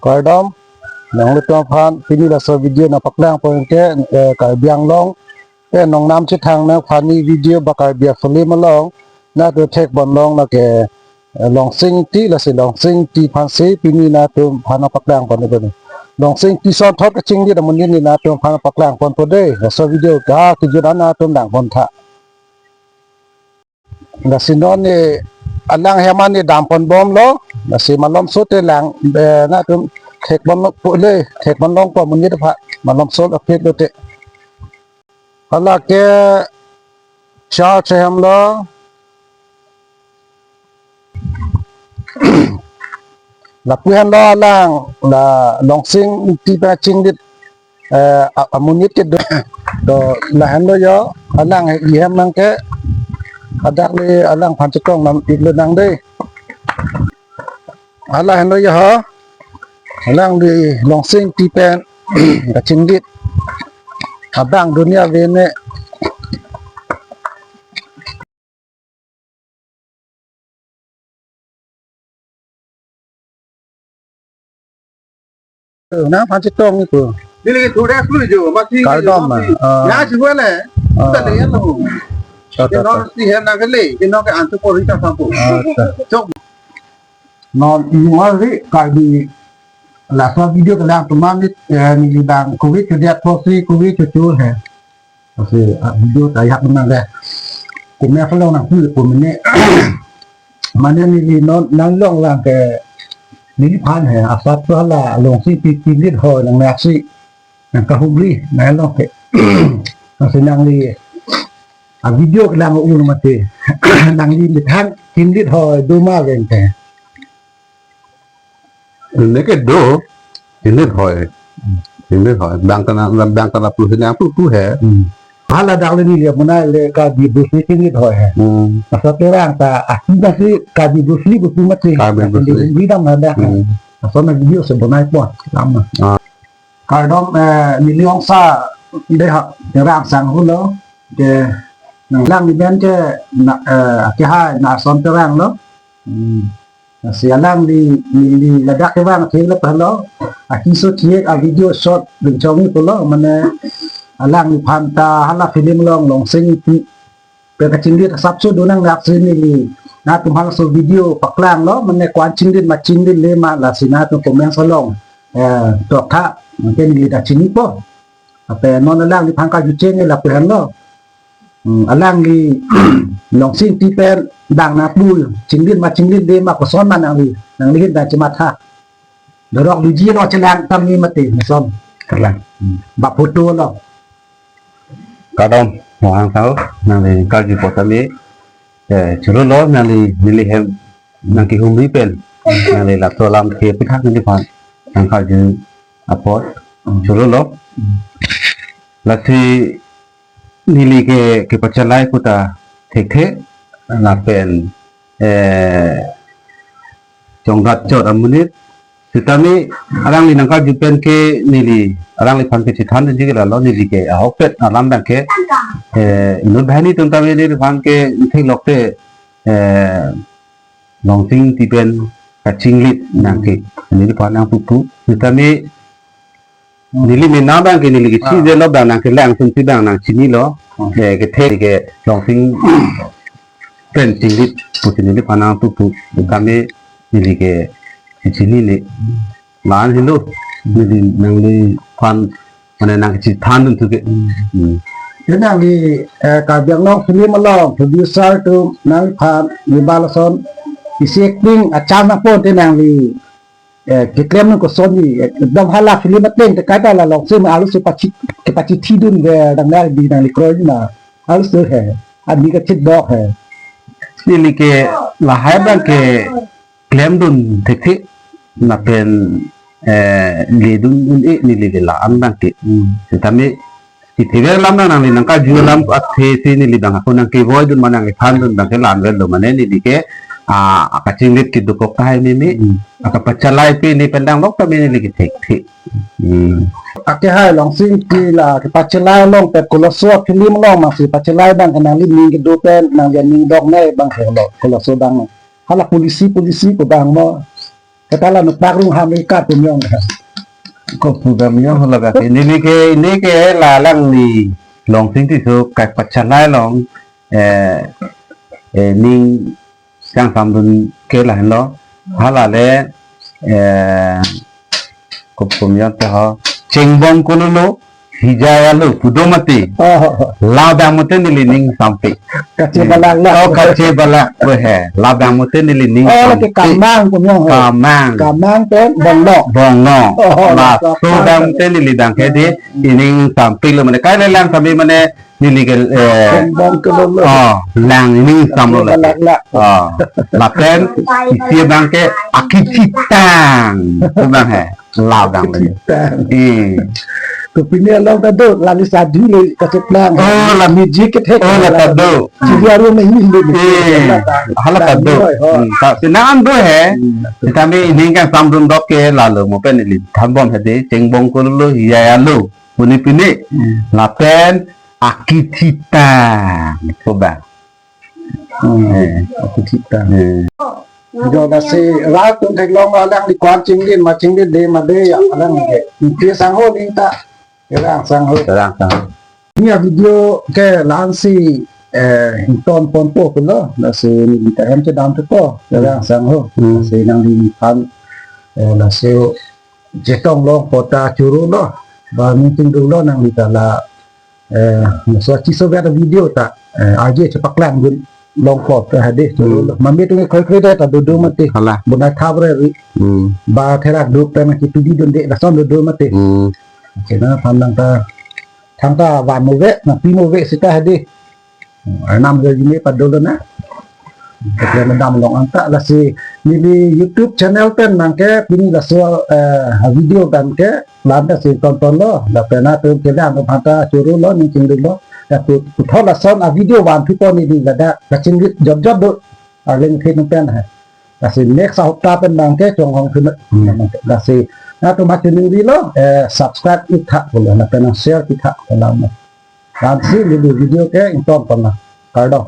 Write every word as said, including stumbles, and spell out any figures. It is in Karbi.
Kardom, nanglitum aphan pini laso video nangpaklang pon ke, eh, Karbi Anglong, eh, nongnam chethang nang funny video ba Karbi a-film along, nangtum thekponlong lake, eh, Longsing Ingti, lasi Longsing Ingti aphansi pini nangtum aphan nangpaklang ponpo dei. Longsing Ingti asonthot kachinglit amonit nangtum aphan nangpaklang ponpo dei. Laso video ke kejut an nangtum dang pontha. Lasi non ne alang hem an ne damponbomlo, lasi malomso te lang, eh, nangtum thekponlong po le, thekponlongpo amonit aphan, malomso aphi lote. Hala ke church ahem lo. Lapu henlo alang, la Longsing Ingti pen kachinglit, eh, a-, amonit kedo. To lahenlo jo, alang ihem nang ke, hadak le alangphan chetong nam iklo nang dei. Hala henlo jo ha, alangli Longsing Ingti pen kachinglit. Abang dunia vene. Nangphan chetong ipu. Neli ke thura klu jo, masi Kardom, ah. Ya, juga le. Ah. Kita le ya lo. Ta, ta, Kino ta. Si hen nang kele, kino ke antu pori ta sampu. Ah, ta. Chok. Non iwal ri Karbi laso video kelang atum amit, eh, neli bang covid chudiat posi covid chuchur he. Lasi, ah, video ta ajak nang dei. Comment along nangpu pu mene. Mane neli non nanglong lang ke neliphan he. Asap tu hala Longsing Ingti chinglit hoi nang naksi. Nangkahumri, nanglong ke. Lasi nangli, ah, video kelang un mati. Nangli methang chinglit hoi do ma veng ke. Ne kedo, chinglit hoi. Chinglit hoi. Bang ta na, bang ta na pu sini pu pu he. Hmm. Hala dak le neli amonai le Karbi Bruce Lee chinglit hoi he. Hmm. Asap terang ta, ah, nasi Karbi Bruce Lee pu pu mati. Karbi Bruce Lee. Neli dam na dak. Hmm. Asap na video si bonai pon. Lama. Ah. Kardom, eh, neli ongsa dei ha, Terang Sanghu lo. Ke nanglang ni ben ke na, eh, ke hai na son Terang lo. Hmm. Lasi alangli, neli ladak kevang thek le pahlo. Akiso thiek a-video short bingchong ni pulo, mane alangliphan ta hala film along Longsing Ingti pen kachinglit asapso do nang naksi neli. Nangtum halaso video paklanglo, mane ko-an chinglit ma chinglit le ma lasi nangtum comment along, eh, toktha, mungkin neli ta chinipo. Ape non alangliphan kajuche nge lapu henlo. Hmm, alangli Longsing Ingti pen dang nangpu, chinglit ma chinglit le ma koson ma nangli, nangli hin dang chematha. Dorok luji lo chelang tame mati, mason. Kalang. Hmm, ba photo lo. Kardom, mohang sao, nangli karju po tame, eh, chorolo, nangli, neli hem, nangkehumri pen, nangli laso alam ke pithak neliphan, nangkarju apot, Hmm. Chorolo. Hmm. Lasi neli ke, kepachelai pu ta thekthe, lapen, eh, chongdat chot amonit, sitame alangli nangkarju pen ke neli, alangliphan ke chethan dunji ke lalo neli ke ahokpet alam abang ke, eh, inut banghini atum tame neliphan ke theklok te, eh, Longsing Ingti pen kachinglit nang ke, neliphan nangpupu, sitame neli mena abang ke neli ke si Ah. je lo abang nang kelang atum si abang nang chinilo. Hmm. Eh, kethe ke Longsing pen chinglit pusi neliphan nangpupu. Kami neli ke chinine. Lahen helo. Neli nangliphan mane nangchethan dun thu ke. Hmm. Hmm. Ke nangli, eh, Karbi Anglong film along producer atum nangphan ni balason isi acting a-chance nangpon te nangli eh, keklem nang kosonji, eh, ekdom hala film ateng te kaita la Longsing arloso pachi, kepachithi dun ver dang nang di nangli kroi ma. Arloso he, ani kachit dok he. Neli ke lahai abang ke klem dun thekthe, lapen, eh, le dun un-e neli ke la-an abang ke. Hmm. Sitame Ithi ver alam nang nangli nangkarju alam athe si neli bang ako nangkevoi dun ma nangkethan dun abang ke la-an ver lo mane neli ke, ah, akachinglit kedokok tahai meme. Hmm. Akapachelai pe neli pen danglok tame neli ke thekthe. Hmm. Ake hai Longsing Ingti la kepachelai along pen koloso film along masi pachelai abang ke nangli ning kedo pen nangli ning dok nai abang ke lo koloso abang. Hala police police pu abang mo. Kata la nupak rung ham ikat punyong. Ko program yong hala ka. Neli ke, neli ke la alangli Longsing Tisso kapachanai along, eh, eh, ning kangsam dun ke lahenlo. Hala le, eh, ko program yong ta ho. Chengbong kololo, hijai alo, pu do mati. Oh. La abang mate neli ning sampik. Kache balak la. Oh, kache balak pu he. La abang mate neli ning Oh, sampik. Lake kamang punyong ho. Kamang. Kamang pen bongno. Bongno. Oh, la la, so la, abang la. Mate neli abang ke di, Hmm. Ining sampik lo mane. Kai le lang sambil mane neli ke, eh, Chengbong kololo. Oh, lang ining samlo Kache lake. Balak la. Oh, lapen isi abang ke akithitang. Pu abang he. La abang lake. Akithitang. Eh. To pini along ta do, lali sadi le kacheplang. Oh, la Music ke thek. Oh, la ta do. Sidi aru main le. Eh, hala ta do. Oi, oh. Hmm, ta sinang do he. Hmm. Sitame ining kangsam dun dok ke lalo mo pen ili. Thambom hedi, chengbong kololo, hijai alo. Puni pini. Hmm. Lapen akithitang. Coba. Hmm, Eh. Akithitang. Eh. Jo lasi rat tum theklong alangli ko-an chingdin ma chingdin de ma de ya alangli ke. Pi sangho ning ta. Kerang sangho. Kerang sangho. Ini a video ke la-ansi, eh, ington ponpo pulo. Lasi neli ta hem chedam thupo. Kerang sangho. Hmm. Lasi nangliphan, eh, laso Jetong Longpo ta choro lo. Ba meeting dolo nangli ta la, eh, so chiso vet video ta, eh, aje chepaklang dun Longpo ta hedi choro lo. Hmm. Mami tung khoi khoi ta do do mati. Hala. Bonai thabre ri. Hmm. Ba therak do pen ki tudi dun de lason do do mati. Hmm. Kena pandang ta thangta van mo ve, nangpi mo ve sita hedi. Hmm, arnam jo jine padolo na. Kekre madam long anta lasi neli YouTube channel pen nangke pini laso, eh, video dan ke lanta si tonton lo. Lapen atum kelang atum hanta choro lo ning chingdun lo. Ya pu, puthot lason a video van thupo neli ladak kachingrit jot jot do. Arleng phin pen ha. Lasi next hapta pen nangke chonghong thun. Hmm. Lasi atum hachuningri lo, eh, subscribe itha pulo lapen share itha pulo. Lasi neli video ke ington pon na. Kardom.